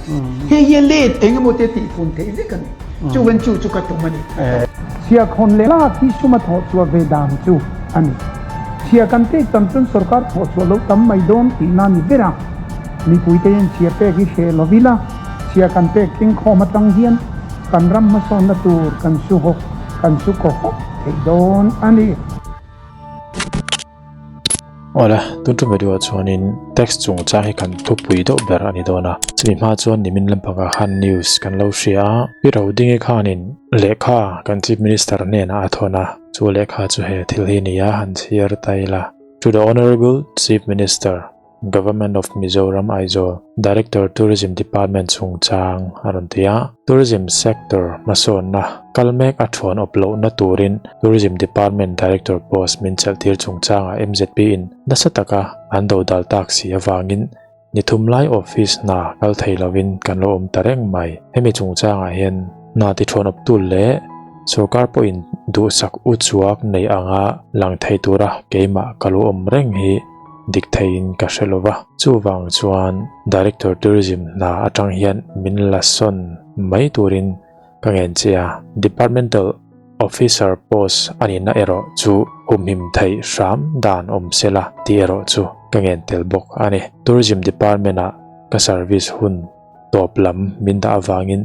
Hei hi a let eng emaw te tihpun theih vek a ni. Chuvan chu chu ka tum a ni. Chhiahkhawn leh lak hi suma thawh chhuah ve dan chu a ni. Chhiah kan pek tam chuan sorkar thawh chhuah lo tam mai dawn tihna a ni ber a. Mipuite hian chhiah pek hi hreh lo ila, chhiah kan pek tling khawm atang hian kan ram hmasawnna tur kan su hawk, kan su kaw hawk thei dawn a ni. Awle, tun tum video ah chuanin tax chungchang hi kan thupui deuh ber a ni dawn a. Chumi hma chuan nimin lampangah khan news kan lo hria a, Pi Rodingi khanin lehkha kan Chief Minister hnenah a thawn a, chu lehkha chu he thil hi ni a, han chhiar ta ila. To the Honourable Chief Minister, Government of Mizoram Aizawl Director Tourism Department chungchang a rawn ti a, Tourism sector hmasawnna kal mek a thuan awp lohna turin Tourism Department Director post min chelh tir chungchangah MZP in nasa taka an dodal tak si avangin ni thum lai office hna kal thei lovin kan lo awm ta reng mai. Hemi chungchangah hian hna ti thuan awp tu leh sorkar pawhin duhsak uchuak nei anga lang thei tura keimah ka lo awm reng hi dik theiin ka hre lo va, chuvang chuan Director Tourism hna atang hian min la sawn mai turin ka ngen che a, Departmental Officer post a nihna erawh chu humhim theih hram dan awm se la tih erawh chu ka ngen tel bawk a ni. Tourism Department-ah ka service hun tawp lam min dah avangin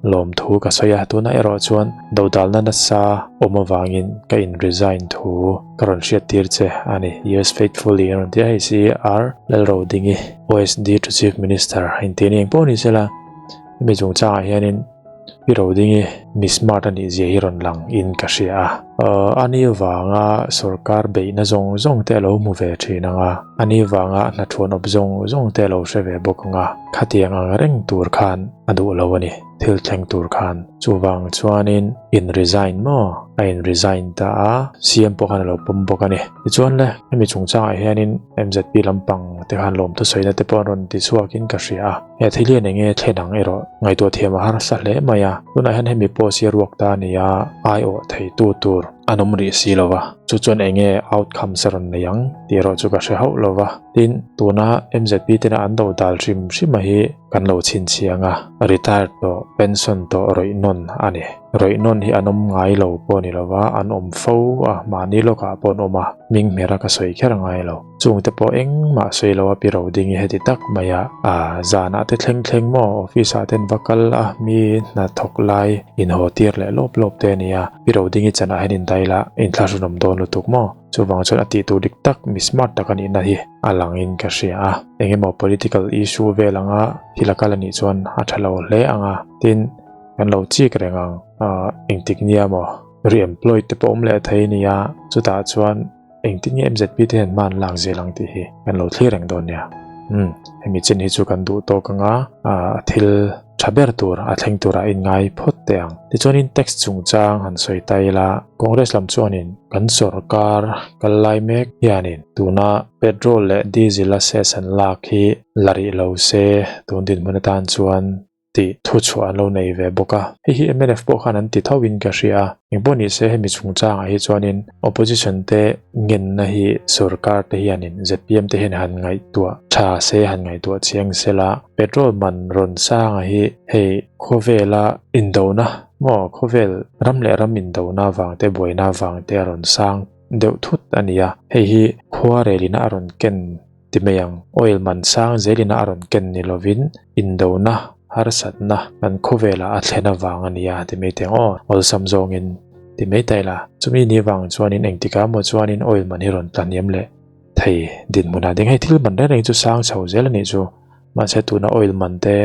lawmthu ka sawi a, tunah erawh chuan dodalna nasa awm avangin ka in resign thu ka rawn hriat tir che a ni. Yours faithfully a rawn ti a, hei CR Lalrodingi OSD to Chief Minister a inti a ni. Engpawh ni sela hemi chungchangah hianin Pi Rodingi mi smart a nih zia hi rawn lang in ka hria a. A ni vanga sorkar beihna zawng zawng te a lo hmu ve thin ang a, a ni vanga hna thuan awp zawng zawng te a lo hre ve bawk ang a, khatiang ang reng tur khan a duh lo a ni, thil thleng tur khan. Chuvang chuanin in resign maw? A in resign ta a, CM pawh khan a lo pawm bawk a ni. Tichuan le, hemi chungchangah hianin MZP lampang te khan lawmthu sawina te pawh an rawn ti chhuakin ka hria a. He thil hian enge thlen ang erawh ngaihtuah thiam a harsa hle mai a, tunah hian hemi post hi a ruak ta a ni a, aiawh theitu tur an awm rih si lo va, chu chuan enge outcomes a rawn nei ang tih erawh chu ka hre hauh lo va. Tin, tuna MZP tena an do dal hrim hrim a hi kan lo chhinchhiang a, retired tawh, pension tawh rawih nawn a ni. Rawih nawn hi an awm ngai lo pawh a ni lo va, an awm fo a, mahni lawkah pawh an awm a, hming hmera ka sawi kher ngai lo. Chung te pawh engmah sawi lo a pi ro ding i heti tak mai a, a zanah te thleng thleng maw office ah ten va kal a mi hna thawk lai in haw tir leh lawp lawp te a ni a, pi ro ding i chanah hian in dai la inthlahrunawm dawn lutuk maw? Chuvang chuan a tih tur dik tak mi smart tak a nihna hi a lang in ka hria a, eng emaw political issue vel anga thil a kal a nih chuan a tha lo hle ang a, tin kan lo chik reng ang a engtik nia maw re-employed te pawh awm leh thei a ni a, chutah chuan. Engtin nge MZP te hian hma an lak zel ang tih hi kan lo thlir reng dawn nia. Umm, hemi chin hi chu kan duh tawk anga a thil tha ber tur a thleng turah a inngai phawt teh ang. Tichuanin tax chungchang han sawi ta ila, Congress lam chuanin kan sorkar kal lai mek hianin tuna petrol leh diesel a cess an lak hi la rih lo se tun dinhmun atan chuan tih thuchhuah an lo nei ve bawk a. Hei hi mnf pawh khan an ti tho in ka hria a. Engpawh ni se hemi chungchangah hi chuanin opposition te ngenna hi sorkar te hianin zpm te hian han ngaihtuah tha se han ngaihtuah chiang sela petrol man rawn sanga hi hei khawvela indona maw khawvel ram leh ram indona avang te buaina avang te a rawn sang deuh thut a ni a. Hei hi khua relina a rawn ken Ti mai ang, oil man sang zelina a rawn ken ni lovin indona harsatna kan khawvelah a thlen avang a nia ti mai teng aw, awlsam zawngin ti mai ta ila. Chumi ni vang chuanin engtikah maw chuanin oil man hi rawn tla hniam leh thei dinhmunah ding hei thil man reng reng chu sang chho zel a nih chu. Mahse tuna oil man te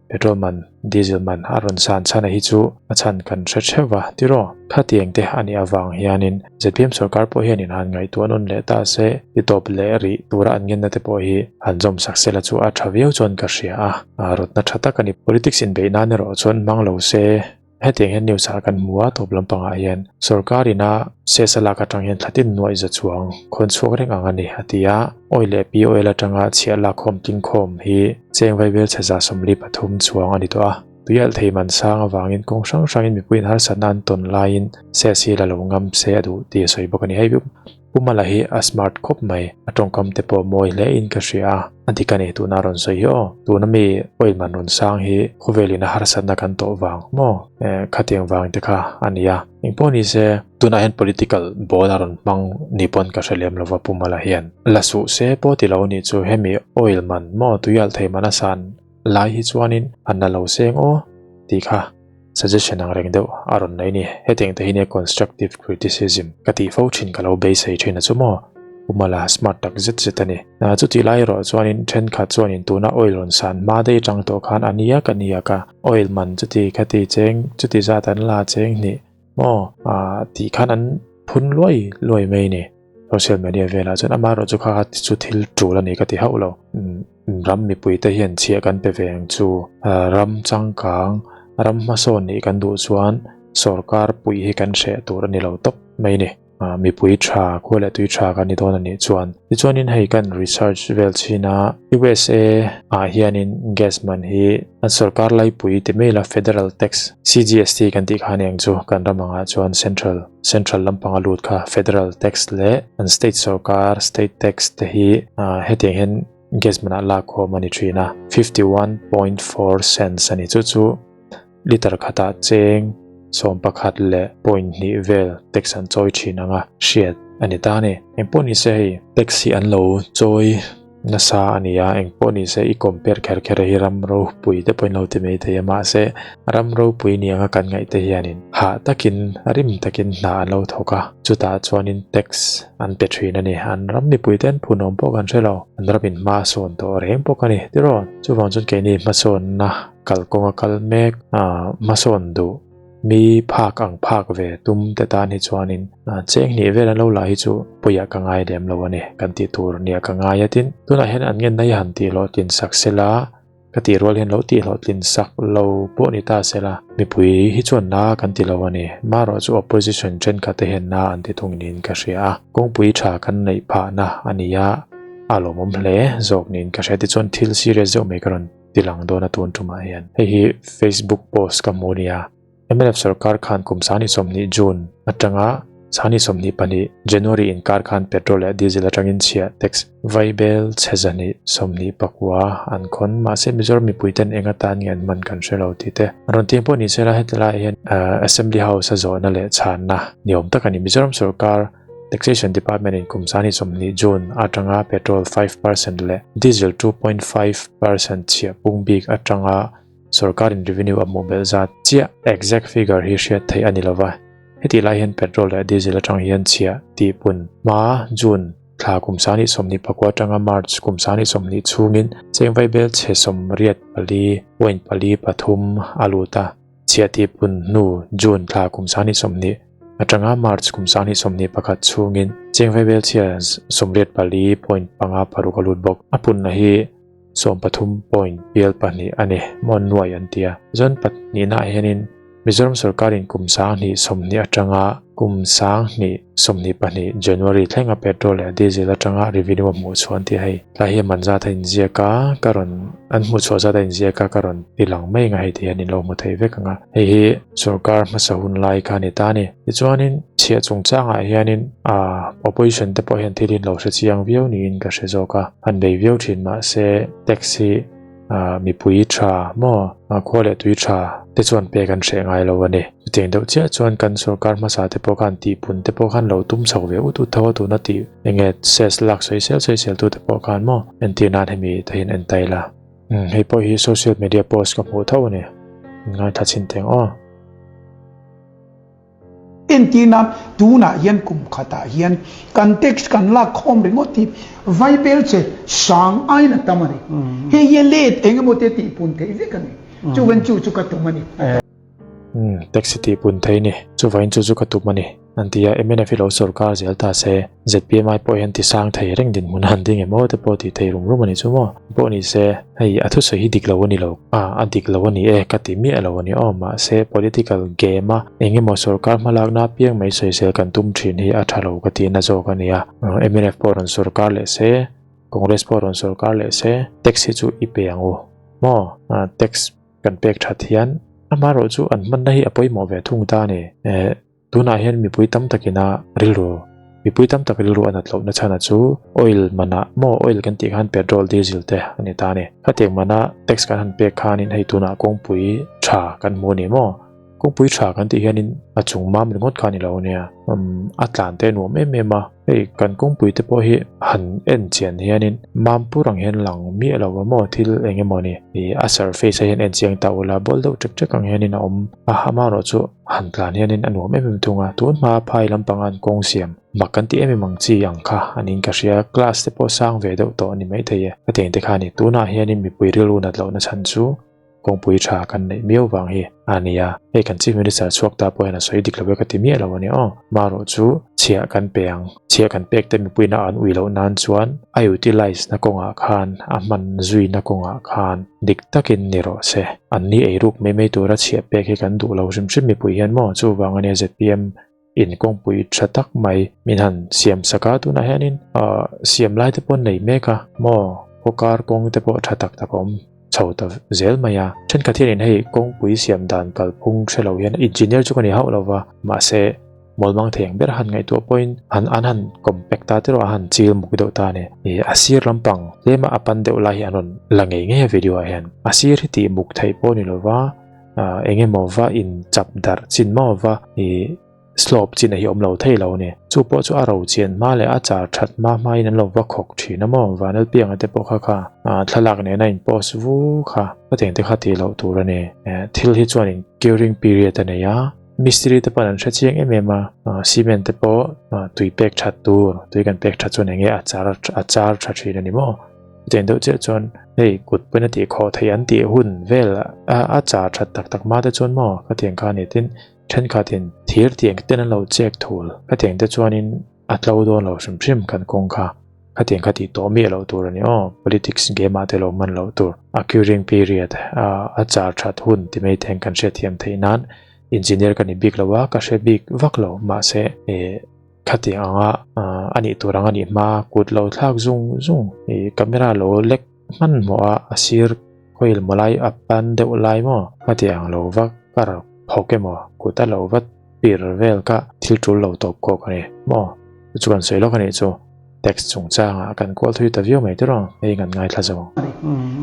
Petrol man, diesel man a rawn san chhan a hi chu a chhan kan hre theuh a, tiraw? Khatiang te a nih avang hianin zpm sorkar pawh hianin han ngaihtuah nawn leh ta se, ti tawp leh rih tura an ngenna te pawh hi han zawm sak sela chu a tha viau chuan ka hria a, rawtna tha tak a ni. Politics inbeih nan erawh chuan hmang lo se. Hetiang hian news ah kan hmu a, tawp lampangah hian sorkar ina sesa lak atang hian thlatin nuaih za chuang khawn chhuak reng ang a ni, a ti a. Oil leh POL atanga chhiah lakkhawm tlingkhawm hi cheng vaibel chhe 33 chuang a ni tawh a. Tuialh thei man sang avangin kawng hrang hrangin mipuiin harsatna an tawn laiin ses hi la lo ngam se a duh tih a sawi bawk a ni. Hei Pu Mala hi a smart khawp mai, a tawngkam te pawh mawi hle in ka hria a, a dik a ni tuna rawn sawi hi aw. Tuna mi oil man rawn sang hi khawvel in a harsatna kan tawh vang maw? Eh, khatiang vang te kha a nia. Engpawh ni se, tunah hian political ball a rawn hmang ni pawn ka hre lem lova Pu Mala hian. La suh se pawh ti lo nih chu hemi oil man maw tuialh thei man a san lai hi chuanin an la lo seng aw tih kha suggestion ang reng deuh a rawn nei ni. Hetiang te hi nia constructive criticism ka tih fo thin ka lo beisei thin a chu maw? Pu Mala smart tak zet zet a ni. Chutih lai erawh chuanin thenkhat chuanin tuna oil rawn san hma daih atang tawh khan a nia ka nia ka oil man chuti khati cheng chuti zat an la cheng hnih maw tih khan an phun luai luai mai ni. Social media velah chuan amaherawh chu kha chu thil tul a ni ka ti hauh lo. Ram mipuite hian chhiah kan pe ve ang chu. Ram changkang, ram hmasawn nih kan duh chuan sorkar puih hi kan hreh tur a ni lo tawp mai ni. Mipui tha, khua leh tui tha kan ni dawn a nih chuan. Tichuanin hei kan research vel chhin a, USA ah hianin gas man hi an sorkar laipui ti mai la federal tax, CGST kan tih kha a ni ang chu kan ram angah chuan central. Central lampanga lut kha Federal tax leh an state sorkar state tax te hi hetiang hian gas manah lak khawm a ni thin a, 51.4 cents a ni. Chu chu liter khatah cheng 11 leh point hnih vel tax an chawi thin anga hriat a ni ta a ni. Engpawh ni se hei tax hi an lo chawi nasa a ni a, engpawh ni se i compare kher kher hi ram ropui te pawhin lo ti mai thei a, mahse ram ropui ni anga kan ngaih te hianin hah takin rim takin hna an lo thawk a, chutah chuanin tax an pe thin a ni, an ram mipui te an phunawm pawh kan hre lo, an ramin hma a sawn tawh reng bawk a ni tiraw, chuvang chuan keini hmasawnna kalkawnga kal mek hmasawn duh. Mi phak ang phak ve tum te tan hi chuanin cheng hnih vel an lo la hi chu pawiah ka ngai lem lo a ni kan tih tur nia ka ngai a tin tunah hian an ngen nai han tih hlawhtlin sak sela ka tih rual hian lo tih hlawhtlin sak lo pawh ni ta sela mipui hi chuan na kan ti lo a ni marawh chu opposition thenkhat te hian na an ti thung niin ka hria a kawngpui tha kan neih phahna a ni a a lawmawm hle zawk niin ka hria tichuan thil serious deuh mai ka rawn ti lang dawn a tun tumah hian. Hei hi Facebook post ka hmu nia. Mnf sorkar khan kum 20 June atanga 2022 January inkar khan petrol leh diesel atangin chhiah tax vaibel chhe 229 an khawn. Mahse Mizoram mipuiten eng atan nge an hman kan hre lo tih te an rawn tiang pawh ni se la hetilai hian Assembly House a zawhna leh chhanna ni awm tak a ni. Mizoram sorkar Taxation Department in kum 20 June atanga petrol 5% leh diesel 2.5% chhiah pung bik atanga sorkarin revenue a hmuh belh zat chiah exact figure hi hriat theih a ni lova. Hetih lai hian petrol leh diesel atang hian chhiah tih pun hma June thla kum 2024 atanga March kum 2020 chhungin cheng vaibel chhe 84.43 a lut a. Chhiah tih pun hnu June thla kum 2020 atanga March kum 2021 chhungin cheng vaibel chhia 84.56 a lut bawk. A punna hi 13 point bial pahnih a ni maw nuai an ti a. Zone pahnihnaah hianin Mizoram sorkarin kum 2020 atanga kum 2022 January thlenga petrol leh diesel atanga revenue a hmuh chhuah an ti a hei. Tlai hi a man zat a inziak a, ka rawn an hmuh chhuah zat a inziak a ka rawn ti lang mai ang a hei ti hian in lo hmu thei vek ang a. Hei hi sorkar hmasa hun lai kha a ni ta a ni. Tichuanin chhiah chungchangah hianin ah opposition te pawh hian thil hi an lo hre chiang viau niin ka hre zawk a, an bei viau thin mahse tax hi ah mipui tha maw khua leh tui tha te chuan pek an hreh ngai lo a ni. Chutiang deuh chiah chuan kan sorkar hmasa te pawh khan tihpun te pawh khan lo tum chho ve ut ut tho a tuna tih enge ses lak sawi sel sawi sel tu te pawh khan maw entir nan hemi te hian en ta ila. Umm hei pawh hi social media post ka hmuh tho a ni. Ngaithla chhin teng aw. Entir nan tunah hian kum khatah hian kan tax kan lak khawm ringawt hi vaibel che sang aiin a tam a ni. Hei hi a let eng emaw te tihpun theih vek a ni. Chuvan chu chu ka tum a ni. Umm taxi tihpun thei ni. Chuvain chu chu ka tum a ni. An ti a, mnf hi lo sorkar zel ta se, zpmi pawh hian ti sang thei reng dinhmun a han ding em aw te pawh tih thei rum rum a ni chu maw? Pawh ni se, hei a thusawi hi dik lo a ni lo, a a dik lo a ni e ka ti miah lo a ni aw, mahse political game a eng emaw sorkar hmalakna apiang mai sawisel kan tum thin hi a tha lo ka tihna zawk a nia. Mnf pawh rawn sorkar leh se, Congress pawh rawn sorkar leh se, tax hi chu i pe ang u maw? Tax kan pek that hian amaherawh chu an hmanna hi a pawimawh ve thung ta a ni. Tunah hian mipui tam takina rilru. Mipui tam tak rilru a nat lohna chhana chu oil manah maw oil kan tih khan petrol diesel te a ni ta a ni. Khatiang mana tax kan han pek khanin hei tunah kawngpui tha kan hmu a ni maw? Kawngpui tha kan tih hianin a chung mam ringawt kha a ni lo ania. Umm a tlan te a nuam em em a, hei kan kawngpui te pawh hi han en chian hianin mam pur ang hian lang miah lo a maw thil eng emaw ni ih a surface ah hian en chiang ta ula bawl deuh ṭek ṭek ang hianin a awm a, amaherawhchu han tlan hianin a nuam em em thung a, tun hma phai lampanga an kawng siam mak kan tih em em ang chi ang kha a niin ka hria, class te pawh sang ve deuh tawh a ni maithei e, ka teng te kha a ni, tunah hianin mipui rilru nat lohna chhan chu kawngpui tha kan neih miau vang hi a ni a, hei kan Chief Minister chhuak ta pawh hian a sawi dik lo e ka ti miah lo a ni aw, marawh chu chhiah kan pe ang, chhiah kan pek te mipuiin a an ui loh nan chuan a utilize na kawngah khan a hman zui na kawngah khan dik takin ni rawh se, an ni eiruk mai mai tura chhiah pek hi kan duh lo hrim hrim mipui hian maw chuvang a nia zpm in kawngpui tha tak mai min han siam sak a tunah hianin ah siam lai te pawh nei mek a maw khawkar kawng te pawh tha tak tak a awm chho ta zel mai a thenkhat hianin hei kawngpui siam dan kalphung hre lo hian engineer chu ka ni hauh lo va mahse mawlmang thei ang ber han ngaihtuah pawhin an an han compact ta te erawh a han chil muk deuh ta a ni ih a sir lampang tlema a pan deuh lai hi an rawn la ngei ngei a video ah hian a sir hi tih muk theih pawh ni lo va. ah eng emaw va in chap darh chin maw va ih slope chin a hi awm lo thei lo a ni. Chu pawh chu a ro chian hma leh a char that hma hma in an lo va khawk thin a maw vanel pianga te pawh kha kha ah thlalak nena in post vu kha ka teng te kha tih loh tur a ni. Eh thil hi chuan in curing period a nei a mistiri te pawh an hre chiang em em a ah cement te pawh ah tui pek that tur tui kan pek that chuan eng nge a char a char tha thin a ni maw. Chutiang deuh chiah chuan hei kut pawhin a tih khawh theih an tih hun vel a a char that tak tak hma te chuan maw khatiang kha a ni tin thenkhatin thir tiang ten an lo chek thul khatiang te chuanin a tlo dawn lo hrim hrim kan kawng kha khatiang kha tih tawh miah loh tur a ni aw politics game ah te lo hman loh tur a curing period a a char that hun ti mai te kan hriatthiam theih nan engineer ka ni bik lo a ka hre bik vak lo mahse eh. Khatiang anga a nih tur ang a nih hma kut lo thlak zung zung ih camera lo lek hmanhmawh a a sir khawi maw lai a pan deuh lai maw khatiang lo va kar phawk emaw kut a lo va pir vel kha thil tul lo tawp kawk a ni maw chu chu kan sawi lawk a nih chu tax chungchangah kan kual thui ta viau mai tiraw hei kan ngaithla zo.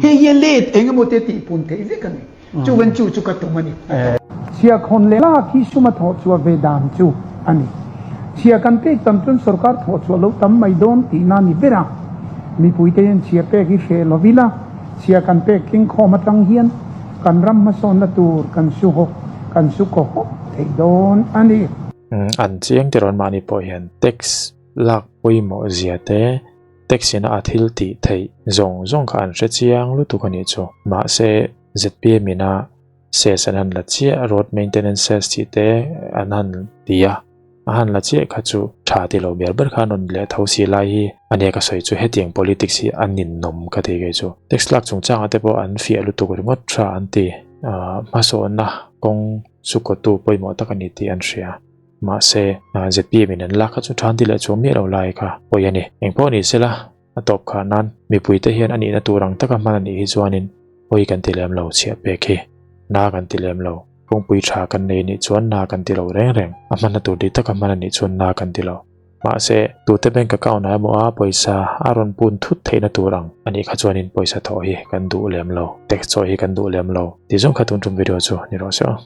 Hei hi a let eng emaw te tih pun theih vek a ni. Chu kan chu chu ka tum a ni. Chhia khawn leh lak hi sum a thawh chhuah ve dan chu a ni. Chhia kan pek tam chuan sorkar thawh chhuah lo tam mai dawn tihna a ni ber a. Mipuite hian chhia pek hi hreh lo ila, chhia kan pek tling khawm atang hian kan ram hmasawnna tur kan su hawk, kan su kaw hawk thei dawn a ni. An chiang tirawn mahni pawh hian tax lak pawimawh zia te Tax ina a thil tih theih zawng zawng kha an hre chiang lutuk a nih chu. Mahse, zpm ina cess an han la chiah, road maintenance cess tih te an han ti a, a han la chiah kha chu tha ti lo ber ber kha an rawn leh tho si lai hi a nia ka sawi chu hetiang politics hi a ninawm ka ti kei chu. Tax lak chungchangah te pawh an fiah lutuk ringawt tha an ti. Hmasawnna kawng chu kawtu pawimawh tak a ni tih an hria. Mahse, zpm in an lak kha chu than ti leh chuang miah lo lai kha pawi a ni. Engpawh ni sela, a tawp khah nan mipuite hian a nihna tur ang taka hman a nih hi chuanin pawi kan ti lem lo chhiah pek hi. Na kan ti lem lo. Kawngpui tha kan nei nih chuan na kan ti lo reng reng. A hmanna tur dik taka hman a nih chuan na kan ti lo. Mahse, tute bank account ah emaw a pawisa a rawn pun thut theihna tur ang a nih kha chuanin pawisa thawh hi kan duh lem lo. Tax chawi hi kan duh lem lo. Tih zawng kha tun tum video chu ni rawh se aw.